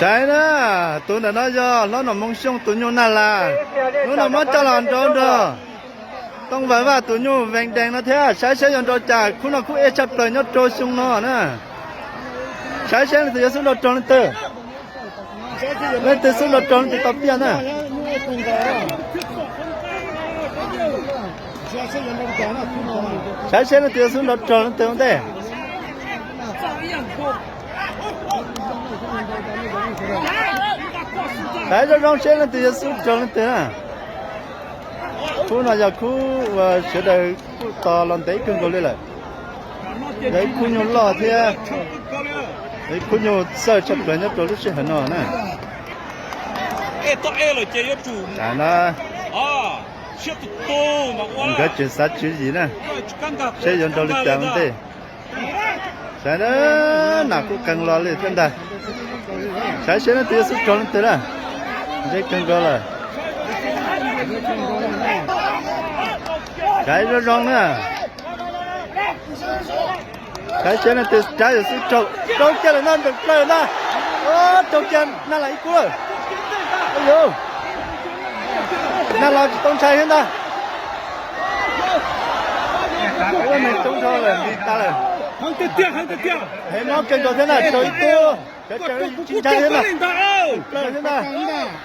Saib na, tus ntawm no yog hlob Nom Moo Xyooj tus nyuj Naj Las. Hnub no muab coj los nrau nrog Tooj Vam Vaj tus nyuj Vees Dees no thiab. Saib seb yuav nrau cas, khub no khub ej tshaj plaws nyob rau xyoo no na. Saib seb leej twg yuav xub nrau raug leej twg. Leej twg xub nrau raug leej twg tau piaj na. Saib seb leej twg yuav xub nrau raug leej twg ua ntej. Saib zoo zoo seb leej twg yuav xub raug leej twg na. Khub no yog khub uas sawv daws kuj tos los ntev kawg nkaus li lawm. Yog ib khub nyuj loj thiab ib khub nyuj txawj tshaj plaws nyob rau lub sij hawm no na. Tam no nkawd tseem xav tswv yim na, seb yuav nrau li cas ua ntej. Saib na, nas kuj qees los li thiab ntag. Saib seb leej twg yuav xub raug leej twg na. Ntse kawg nkaus lawm. Saib zoo zoo na. Saib seb leej twg rab yuav xub raug. Raug kiag lawm ntag, npeem plaws ntag. Raug kiag Naj Las ib kub lawm. Naj Las tsis tau ntshai thiab ntag. Ua neeg coob dhau lawm, nti tas lawm. Heev mob kawg nkaus thiab na, raug ib kub. Cov tseem tsis ntshai thiab na. Plaws thiab na.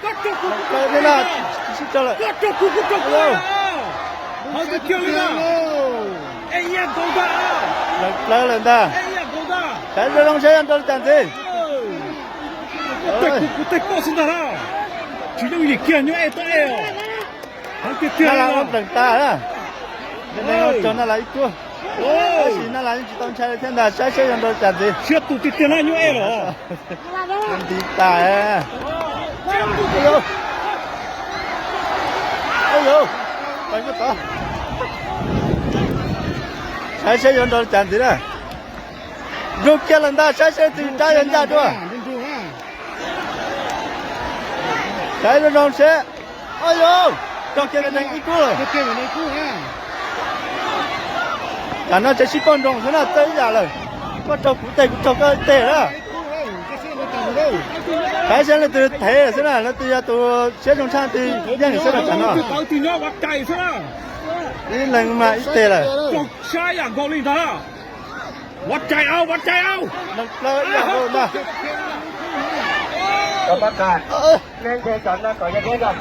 Plaws thiab na. Sib raug lawm. Plaws lawm ntag. Saib zoo zoo seb yuav nrau li cas ntxiv. Naj Las ua npleem tas na. Naj Las ib kub. Tab sis Naj Las yeej tsis tau ntshai li thiab ntag, saib seb yuav nrau li cas ntxiv. Nti tas. Saib seb yuav nrau li cas ntxiv na. Nrug kiag lawm ntag, saib seb tus rab yuav ncaj dua. Saib zoo zoo seb. Au yau, raug kiag Vees Dees ib kub lawm. Tam no tseem sib pauj nroos xwb na, txawj ib yam lawm. Koj raug kuv teg, kuv raug koj teg na. Saib seb leej twg thev xwb na, leej twg yog tus siab zoo tshaj twg yeej xwb na tam no. Ib leeg mas ib teg lawm. Neeg plaws ib yam nkaus ntag.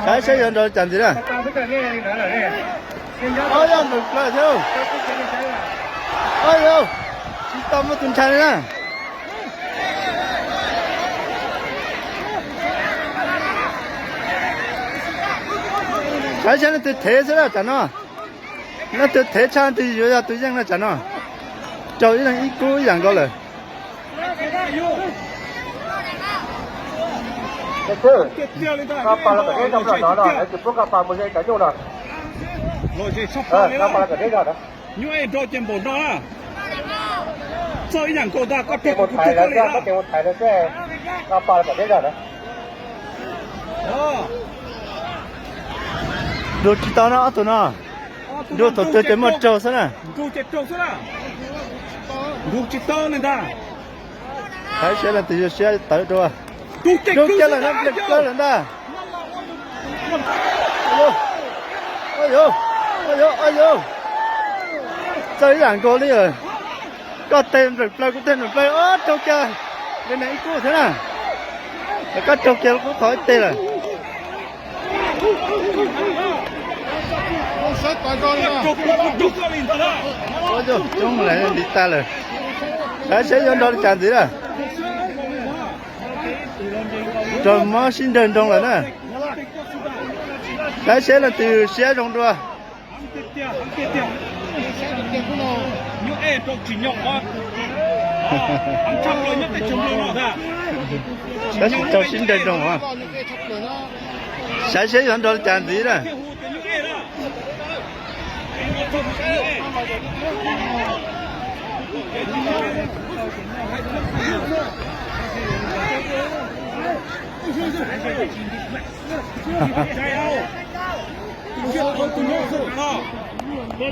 Saib seb yuav nrau li cas ntxiv na. Au yau, neeg plaws thiab. Au yau, tsis tau muaj tus ntshai li na. Saib seb leej twg thev xwb na tam no. Leej twg thev tshaj twg yuav yog tus yeej na tam no. Raug ib leeg ib kub ib yam nkaus lawm. Nyuj ej nrau ces npaum no na. Txawj ib yam nkaus ntag, koj raug kuv kuv raug koj li na. Nrug tsis tau na ob tug no. Nrug thaum twg ces muaj raug xwb na. Nrug ces raug xwb na. Nrug tsis tau li ntag. Saib seb leej twg yuav siab tawv dua. Nrug kiag lawm na, npleem plaws lawm ntag. Au yau, au yau, txawj ib yam nkaus li. Koj teg npleem plaws, kuv teg npleem plaws, raug kiag li neeg ib kub thiab na. Koj raug kiag lub qhov ib teg lawm. Coob lawm nti tas lawm. Saib seb yuav nrau li cas ntxiv na. Raug mob sib nrawg nroos lawm na. Saib seb leej twg siab zoo dua. Tab sis raug sib nrawg nroos os. Saib seb yuav nrau li cas ntxiv na. Dua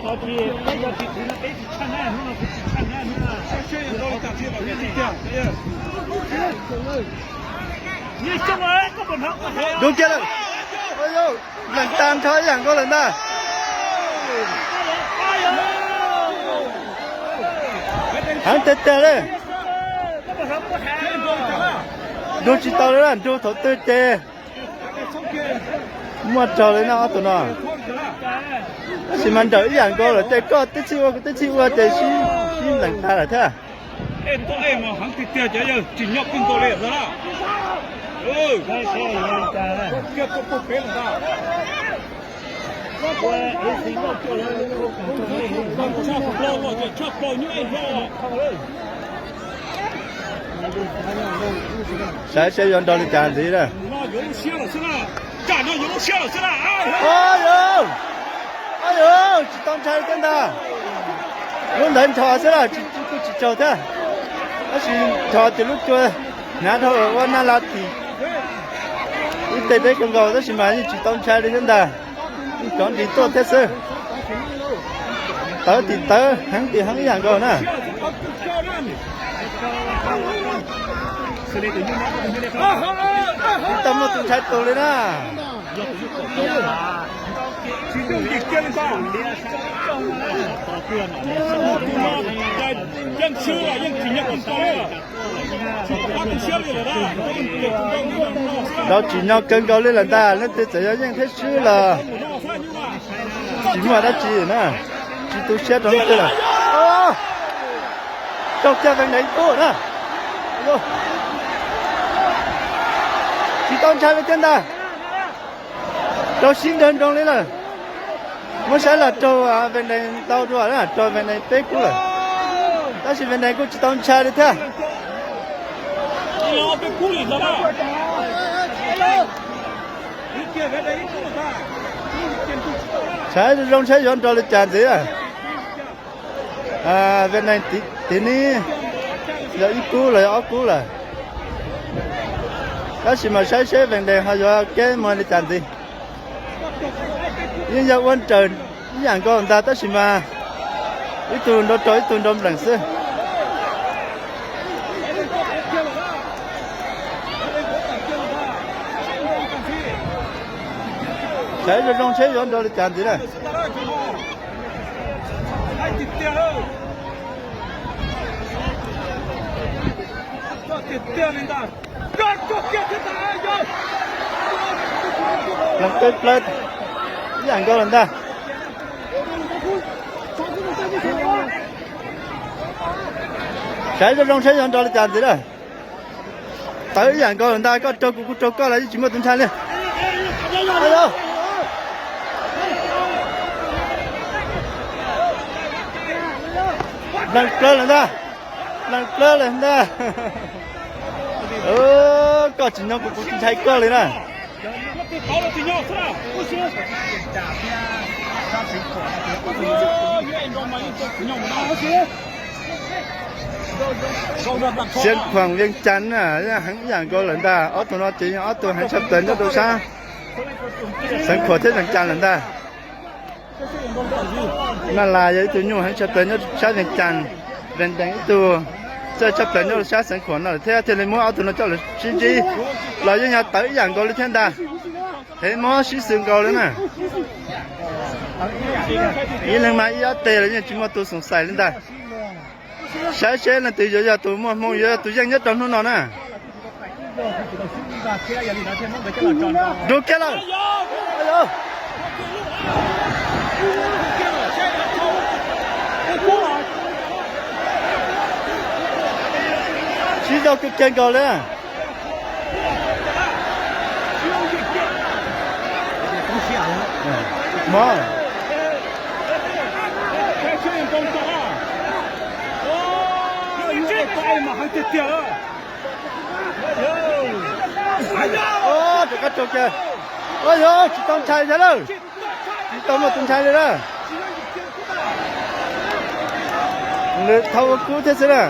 kiag lawm. Nplees tag nrho ib yam nkaus lawm ntag. Heev tiag tiag li. Nrug tsis tau li, nrug thaum twg ces muaj raug li no ob tug no. Tab sis mas nrawm ib yam nkaus lawm, ces koj tib txhij ua kuv tib txhij ua ces sib nplees tag lawm thiab. Saib seb yuav nrog li cas ntxiv na. Tsis tau ntshai li thiab ntag. Lub ntawd nrho xwb na, tsis, kuj tsis raug thiab. Tab sis nrho ces lub cua hnav dhau ua naj la thim ib teg deb kawg nkaus, tab sis mas yeej tsis tau ntshai li thiab ntag. Yeej cov nrig tuaj thiab xwb. Tawv tim tawv, heev tim heev ib yam nkaus na. Tsis tau muaj tus ntshai tus li na. Nrau tsim nyog kawg nkaus li lawm ntag, leej twg txawm yog yeej thiab swb los tsis muaj dab tsi na. Tsis tu siab rau leej twg lawm. Raug kiag Vees Dees ib kub na. Tsis tau ntshai li thiab ntag. Raug sib nrawg nroos li lawm. Muab saib los raug Vees Dees ntau dua, raug Vees Dees peb kub lawm. Tab sis Vees Dees kuj tsis tau ntshai li thiab. Saib zoo zoo saib yuav nrog li cas ntxiv. Vees Dees tim ni yog ib kub los yog ob kub lawm. Tab sis mas saib seb Vees Dees ho yuav keb muag li cas ntxiv. Yeej yog ua nraws ib yam nkaus ntag, tab sis mas ib tug nrau rau ib tug nrau nplees xwb. Saib zoo zoo seb yuav nrog li cas ntxiv na. Lees plawg plawg ib yam nkaus lawm ntag. Saib zoo zoo saib yuav nrog li cas ntxiv na. Tawv ib yam nkaus lawm ntag, koj raug kuv kuv raug koj los yeej tsis muaj tus ntshai li. Lees plawg lawm ntag. Lees plawg lawm ntag. Koj tsis nyob kuv kuv tsis ntshai koj li na. Xeev Khuam Vias Cas na, yeej heev ib yam nkaus lawm ntag. Ob tug no ces yog ob tug heev tshaj plaws nyob rau sab Xeev Khuam thiab Vias Cas lawm ntag. Naj Las yog ib tug nyuj heev tshaj plaws nyob sab Vias Cas, Vees Dees ib tug txawj tshaj plaws nyob rau sab Xeev Khuam no lawm thiab thiaj li muab ob tug no coj los sib ntsib los yeej yog tawv ib yam nkaus li thiab ntag. Heev mob sib xws nkaus li na. Ib leeg mas ib ob teg los yeej tsis muaj tus xoom xais li ntag. Saib seb leej twg yuav yog tus muaj hmoo yuav yog tus yeej nyob rau hnub no na. Dua kiag lawm. Sib zog kawg kiag nkaus li. Mob. Rov qab raug kiag. Ua yog tsis tau ntshai thiab lawm. Tsis tau muaj tus ntshai li na. Nws thau ua kub thiab xwb na.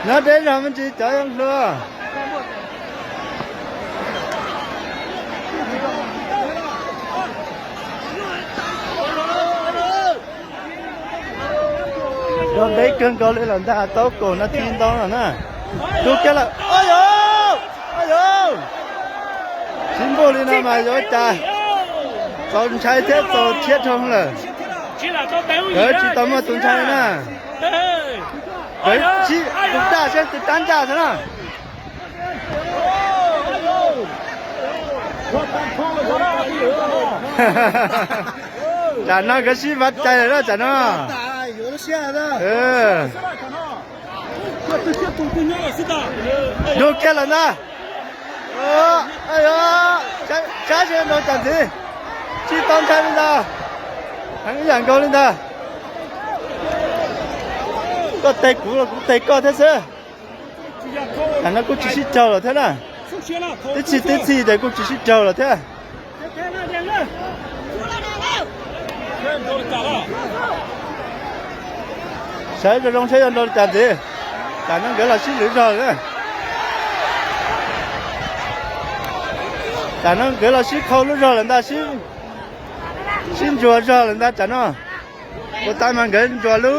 Nyob deb zog me ntsis cov hluas. Yog ntev kawg nkaus li lawm ntag, tau kaum nas this ntau lawm na. Dub kiag lawm, a yog, a yog, sib npuj li no mas yuav ua cas txaus ntshai thiab txaus thiab dhau lawm. Nkawd tsis tau muaj tus ntshai na. Nkawd sib tus daj seb tus rab ncaj xwb na. Tsam no nkawd sib vav cai lawm na tsam no. Dub kiag lawm ntag. Saib seb nrau cas ntxiv. Tsis tau ntshai li ntag. Heev ib yam nkaus li ntag. Koj tes kuv los kuv tes koj thiab xwb. Tam no kuj tsis sib raug lawm thiab na. Tib txhij tib txhij ces kuj tsis sib raug lawm thiab. Saib zoo zoo seb yuav nrau li cas ntxiv. Tam no nkawd los sib lwv zog lawm. Tam no nkawd los sib khau lub zog lawm ntag, sib ntsuas zog lawm ntag tam no. Ua tas mas nkawd ntsuas lub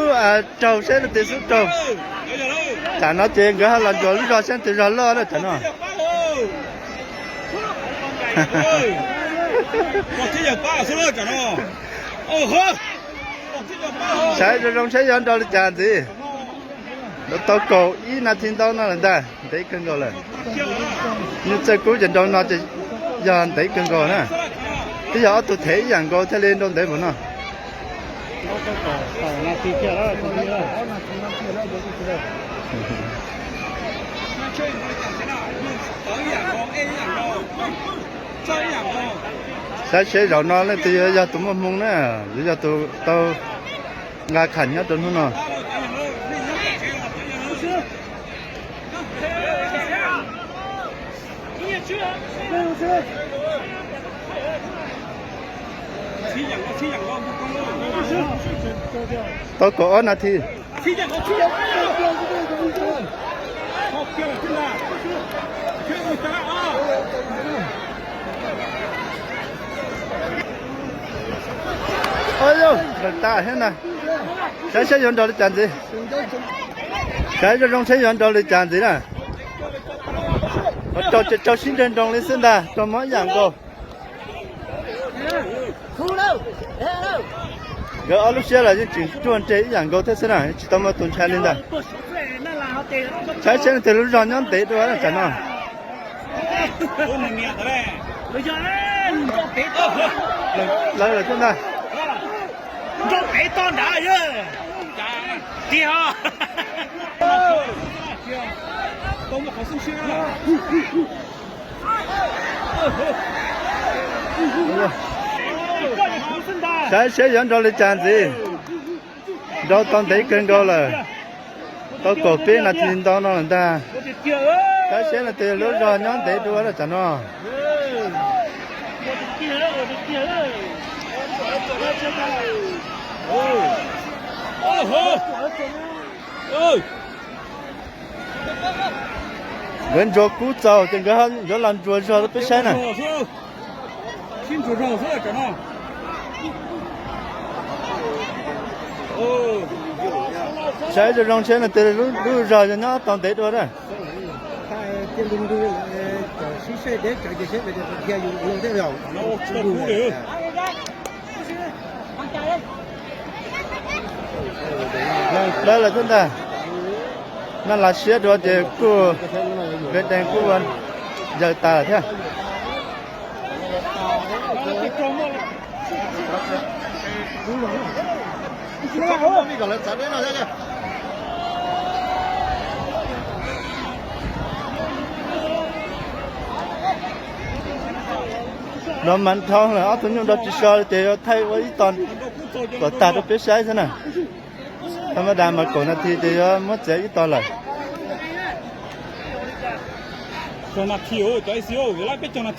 raug seb leej twg xub raug. Tam no ces nkawd ho los ntsuas lub zog seb leej twg zog loj na tam no. Saib zoo zoo seb yuav nrau li cas ntxiv. Nrau tau kaum ib nas this ntau no lawm ntag, ntev kawg nkaus lawm. Nws txawj kub ces nrau no ces yog ntev kawg nkaus na. Twb yog ob tug thev ib yam nkaus thiaj li nrau ntev npaum no. Saib seb zaum no leej twg yuav yog tus muaj hmoo na, yuav yog tus tau nqa kham nyob rau hnub no. Tau kaum ob nas this. Lawm tas thiab na. Saib seb yuav nrau li cas ntxiv. Saib zoo zoo seb yuav nrau li cas ntxiv na. Raug ces raug sib nrawg nroos li xwb ntag, raug mob ib yam nkaus. Nkawd ob lub siab los yeej tseem ruaj nreg ib yam nkaus thiab xwb na, tsis tau muaj tus ntshai li ntag. Saib seb leej twg lub zog nyob ntev dua tsam no. Lawv lawm thiab ntag. Saib seb yuav nrau li cas ntxiv. Nrau tau ntev kawg nkaus lawm. Tau kaum peb nas this ntau no lawm ntag. Saib seb leej twg lub zog nyob ntev dua tsam no. Nkawd ntsuas kub txaus ces nkawd yuav los ntsuas zog rau peb saib na. Saib zoo zoo seb leej twg lub zog yog nyob tau ntev dua na. Lawv lawm thiab ntag. Noj las siab dua ces kuj, npe dees kuj ua yaws tas lawm thiab. Los mas dhau lawm, ob tug nyuj nrau tsis so li ces yuav thaij ua ib tog kom tag rau peb saib xwb na. Thaj mab das mas kaum nas this ces yuav muab txiav ib tog lawm.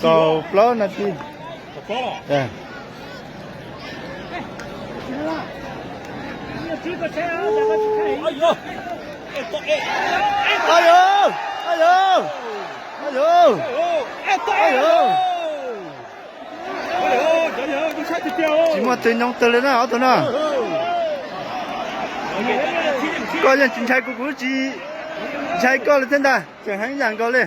Kaum plaub nas this. Tsis muaj twg nyoo twg li na ob tug no. Koj yeej tsis ntshai kuv, kuv tsis ntshai koj li thiab ntag, tseem heev ib yam nkaus li.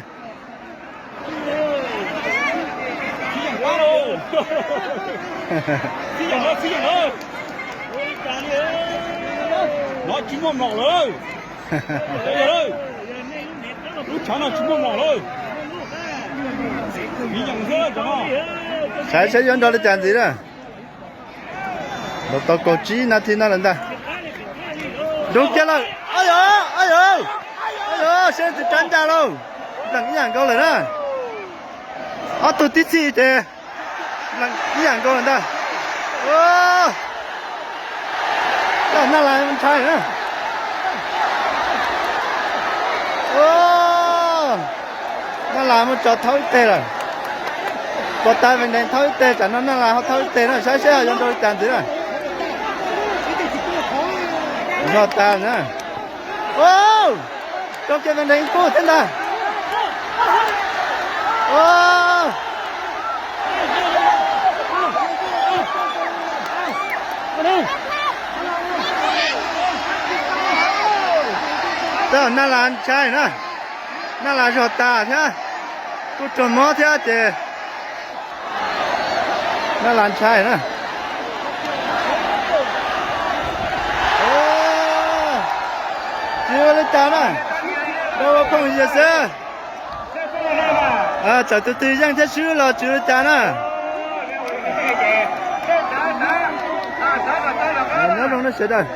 Lub tshav no tsis muaj mlom lawm. Saib saib yuav nrog li cas ntxiv na. Los tau kaum tsib nas this no lawm ntag. Nroo kiag lawm. Ab yog, ab yog, ab yog, seb tus rab ncaj lauj. Lees ib yam nkaus lawm na. Ob tug tib txhij ces lees ib yam nkaus lawm ntag. Naj Las ntshai na. Naj Las muab tso thaub ib teg lawm. Pov tas Vees Dheev thaub ib teg, tsam no Naj Las ho thaub ib teg na, saib seb ho yuav nrog li cas ntxiv na. Zog tas na. Rau kiag Vees Dheev ib tug thiab ntag. Tej zaum Naj Las ntshai na, Naj Las zog tas thiab, kuj raug mob thiab ces Naj Las ntshai na. Tsis ua li cas na, rau ua phooj ywg xwb. Txawm tus twg yeej thiab swb los tsis ua li cas na. Nyob zoo na sawv daws.